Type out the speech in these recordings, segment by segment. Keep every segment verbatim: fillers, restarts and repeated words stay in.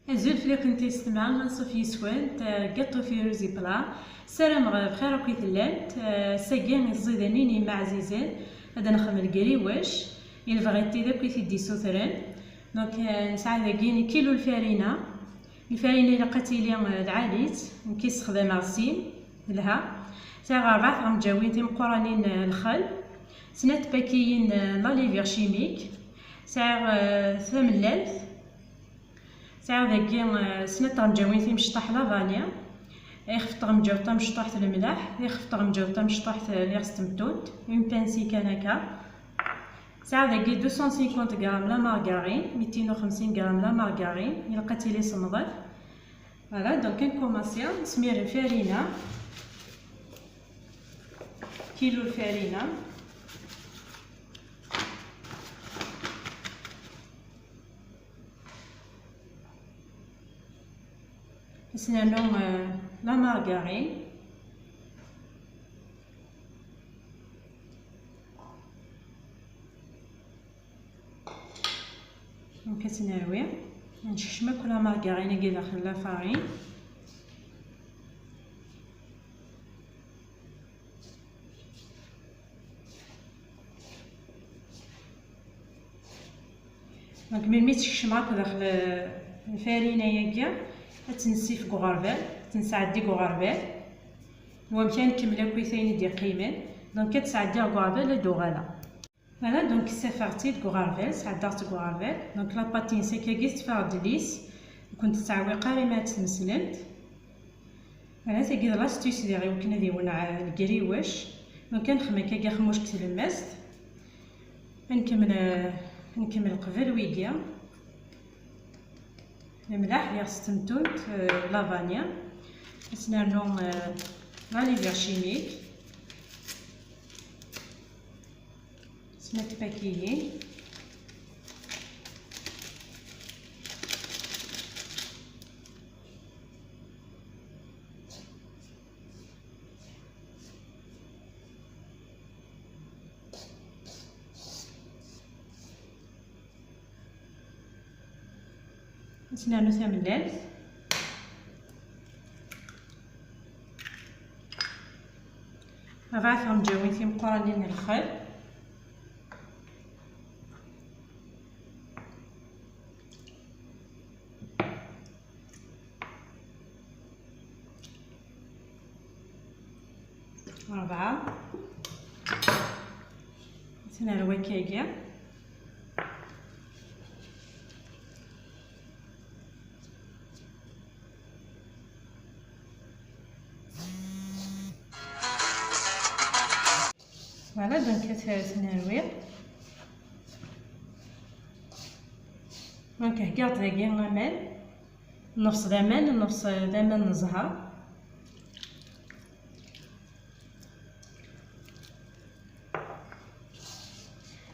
Azul fell-akent yessetma, anṣuf yis-went, eh, gaṭu Firuzi Pla. Ssarameɣ bxir akk i tellamt. Eh, ass-agi iẓidanin yemma ɛzizen, ad nexdem lgriwec, i lebɣi n tid akk i t-id-yessutren. Donc, eh, nesɛa dagi kilu lfarina. Lfarina ilaq ad tili, eh, lɛali-tt, nekk ssexdameɣ sin, telha. Sɛiɣ rebɛa tɣenǧawin timeqqranin, eh, lxel, snat tpakiyin, eh, la levure chimique, sɛiɣ, eh, tamellalt, sɛiɣ dagi, eh, snat tɣenǧawin timecṭaḥ la vanille, ixef tɣenǧawt tamecṭuḥt lemlaḥ, ixef tɣenǧawt tamecṭuḥt, eh, liɣ s temtunt, une pincée kan akka. Sɛiɣ dagi deux cent cinquante grammes la margarine, mitin u xemsin gram la margarine, ilaq ad tili semmḍet. Voilà, donc ad nkumaṣi nesmir lfarina, kilu lfarina. Ad s-nernu, euh, la margarine. Donc ad tt-nerwi, ad nsekcem akk la margarine-agi daxel la farine. Donc melmi tt-kecmeɣ akk daxel, euh, lfarina-agi, ad tt-nessif deg uɣerbal, ad tt-nesɛeddi deg uɣerbal. Wamek ara nkemmel akk ayen i d-yeqqimen. Donc ad tt-sɛeddiɣ deg uɣerbal, ad d-uɣaleɣ. Voilà, donc ssafeɣ-tt-id deg uɣerbal, sɛeddaɣ-tt deg uɣerbal. Donc la pâte-ines akkagi tetteffeɣ-d lisse, ur kent-tettɛewwiq ara imi ad tt-tmeslemt. Voilà, tagi d l'astuce diɣ i wakken ad iwenneɛ lgriwec. Donc ad nexdem akkagi axmuc deg tlemmast. Ad nkemmel, ad nkemmel qbel wigi. Lemlaḥ diɣ s temtunt, euh, la vanille. Ad s-nernu, euh, la levure chimique. Snat tpakiyin. Ad s-nernu tamellalt. Rebɛa tɣenǧawin timeqqranin n lxel. Rebɛa. Ad tt-nerwi akkagi. Voilà, donc ad t-nerwi. Donc heggaɣ-d dagi aman, nneṣ d aman, nneṣ d aman n zzher.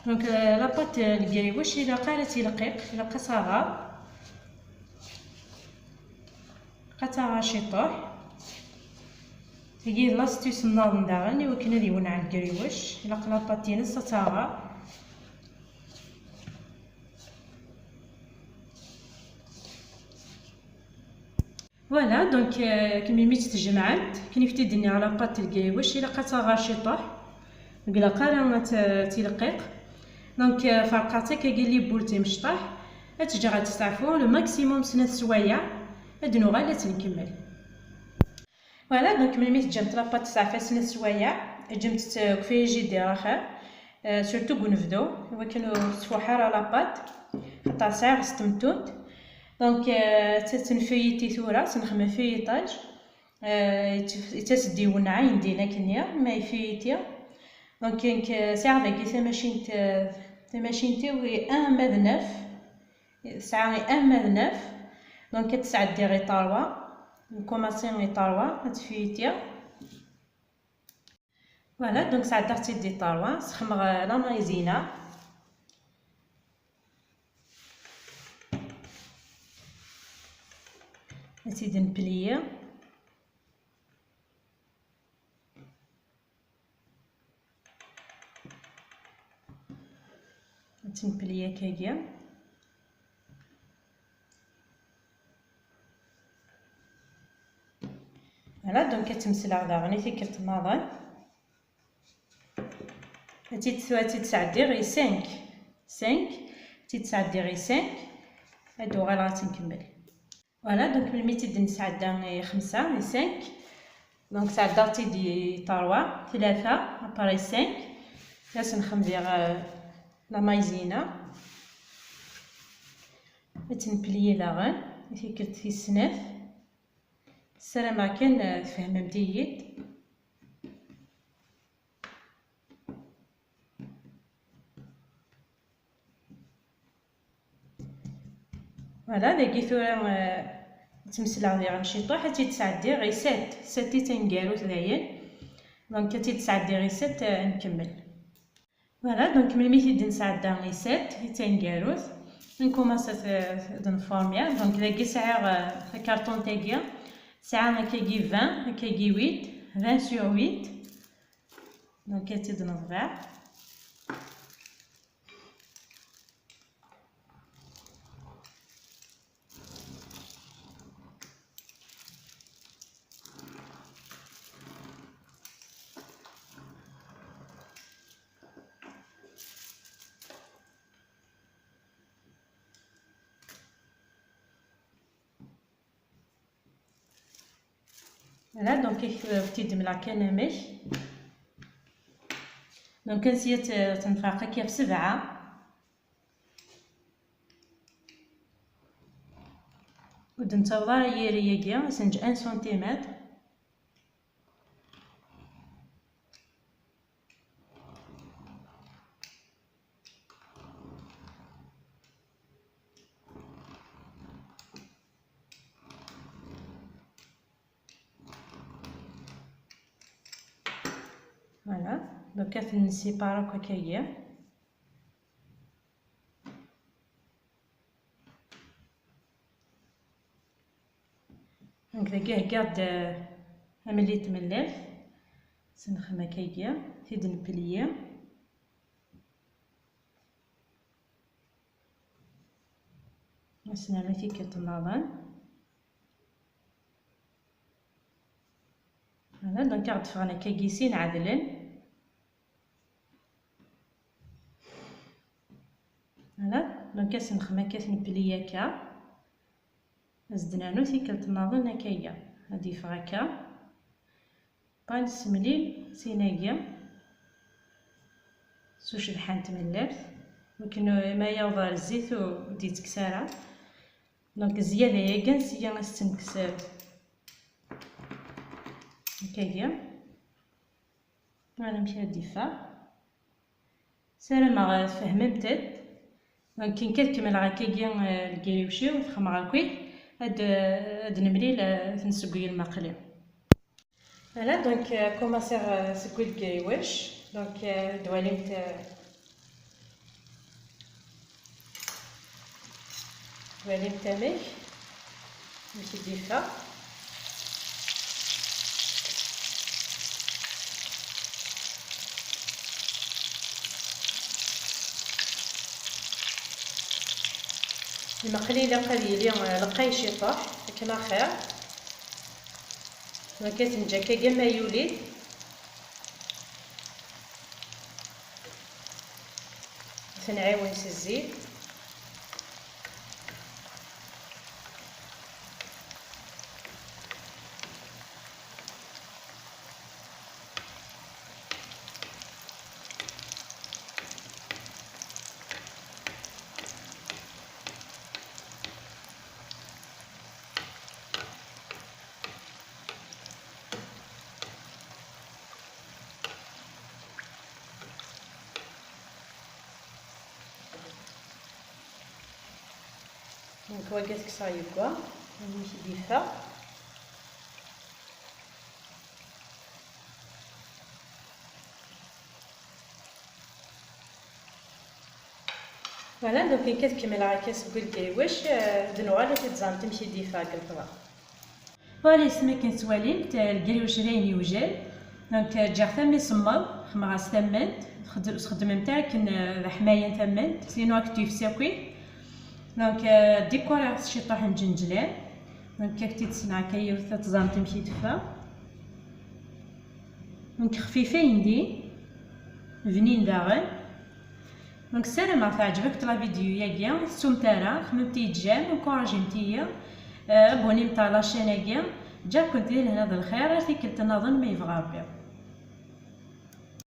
Donc, euh, la pâte, euh, lgriwec, ilaq ara tilqiq, ilaq ad taɣaḍ. Ad taɣaḍ ciṭuḥ. Tagi d l'astuce nniḍen daɣen, i wakken ad iwenneɛ lgriwec, ilaq la pâte-ines ad taɣaḍ. Voilà, donc, euh, melmi tt-tjemɛemt, akken i k-t-id-nniɣ, la pâte n lgriwec, ilaq ad taɣaḍ ciṭuḥ, ur ilaq ara ad t-, tilqiq. Donc, euh, ferqeɣ-tt akkagi les boules timecṭaḥ, ad tt-ǧǧeɣ ad testeɛfu le maximum snat sswayeɛ, ad nuɣal ad tt-nkemmel. Voilà, donc melmi teǧǧamt la pâte teseɛfa snat sswayeɛ, ǧǧemt-tt deg frigidaire axir, euh, surtout deg unebdu, i wakken ur tettfuḥ ara la pâte, xaṭer sɛiɣ s temtunt. Donc, euh, tt-, tt-, nfeuilleter tura, s-nexdem feuilletage, euh, yettas-d iwenneɛ ayen din akkenni, ma yefeuilleter. Donc, nekk, euh, sɛiɣ dagi tamacint, euh, tamacint-iw i un ma d neuf. Tesɛa i un ma d neuf, donc ad tt-sɛeddiɣ i trois, nkumaṣi i trois, ad tt-feuilleter. Voilà, donc sɛeddaɣ-tt-id i trois, sxemmeɣ, euh, la maïzena. Ad tt-id-nplier. Ad tt-npli akkagi. Ad tt-mesleɣ daɣen i tikkelt nniḍen. Ad tt-id-, ad tt-id-sɛeddiɣ i cinq. Cinq. Ad tt-id-sɛeddiɣ i cinq. Ad uɣaleɣ ad tt-nkemmel. Voilà, donc melmi tt-id-nesɛedda i xemsa, i cinq. Donc sɛeddaɣ-tt-id i trois, tlata, après cinq. Ad s-nxemmem diɣ, euh, la maïzena. Ad tt-npliyi daɣen i tikkelt tis snat. Ssarameɣ kan, euh, tfehmemt-iyi-d. Voilà, dagi tura, euh, ttmesleɣ diɣen ciṭuḥ, ad tt-id-sɛeddiɣ i sept, sept i taneggarut dayen. Donc, ad tt-id-sɛeddiɣ i sept, euh, nkemmel. Voilà, donc melmi t-id-nesɛedda i sept, i taneggarut, nkumaṣ ad t-, ad nformir. Donc, dagi sɛiɣ, euh, takarṭunt-agi, tesɛa akkagi vingt, akkagi huit, vingt sur huit. Donc, ad tt-id-neḍbeɛ. Voilà, donc, euh, tt-id-mleɣ kan amek. Donc, ansi ad t-, tenfeq akka f sebɛa. Ur d-nettaweḍ ara yiri-agi, ad s-neǧǧ un centimètre. Voilà, donc ad ten-nessipar akk akkagi. Donc dagi heggaɣ-d, euh, amellal n tmellalt, s nxem akkagi, t-id-npliyi. Ad s-nernu tikkelt nniḍen. Voilà, donc ad ɣ-d-ffɣen akkagi sin ɛedlen. Voilà, donc ad s-nxem akka, ad t-npli akka. Ad s-d-nernu tikkelt nniḍen akkagi. Ad d-yeffeɣ akka. Ad nessemlil sin-agi s ucebḥan n tmellalt, akken ma yaweḍ ɣer zzit ur d-yettekkes ara. Donc zzyada-agi, sya ad s-tt-nekkes akkagi. Voilà amek ara d-yeffeɣ. Ssarameɣ, eh, tfehmemt-d. Donc, nekk ad kemmleɣ akkagi, eh, lgriwec-iw, ad t-xedmeɣ akkit, ad, eh, ad nemlil, eh, ad t-nessewwi i lmaqli. Voilà, donc, eh, kumaṣiɣ, eh, seg lgriwec. Donc, eh, twalimt, eh, Twalimt amek, amek i d-yeffeɣ. Lmeqli ilaq ad yili, eh, lqay ciṭuḥ, akken axir. Donc, ad t-neǧǧ akkagi ma yuli-d. Ad t-nɛiwen s zzit. Donc, wagi ad t-kkseɣ yegga, amek i d-yeffeɣ. Voilà, donc nekk ad kemmleɣ akka seg lgriwec, eh, ad nuɣal ad t-id-ẓrent amek i d-yeffeɣ deg lṭebaq. Voilà, asmi akken tettwalimt, eh, lgriwec d ayen yewjal. Donc, eh, ǧǧiɣ-t am isemmeḍ, xemmeɣ-as tamment, txed-, txeddmemt akken, eh, d aḥmayan tamment, sinon ad k-d-yefsi akk. Donc, eh, dikuriɣ-t ciṭuḥ n ǧenǧlan. Donc, ad k-id-sneɣ akka yiwet ad teẓremt amek i d-teffeɣ. Donc xfif ayendin, bnin daɣen. Donc ssarameɣ teɛǧeb-akent la vidéo-yagi, tettumt ara, xemmemt-iyi-d j'aime, encouragez-iyi, euh, abonnemt ɣer la chaîne-agi, ǧǧiɣ-kent di lehna d lxir, ar tikkelt nniḍen ma yebɣa Rebbi.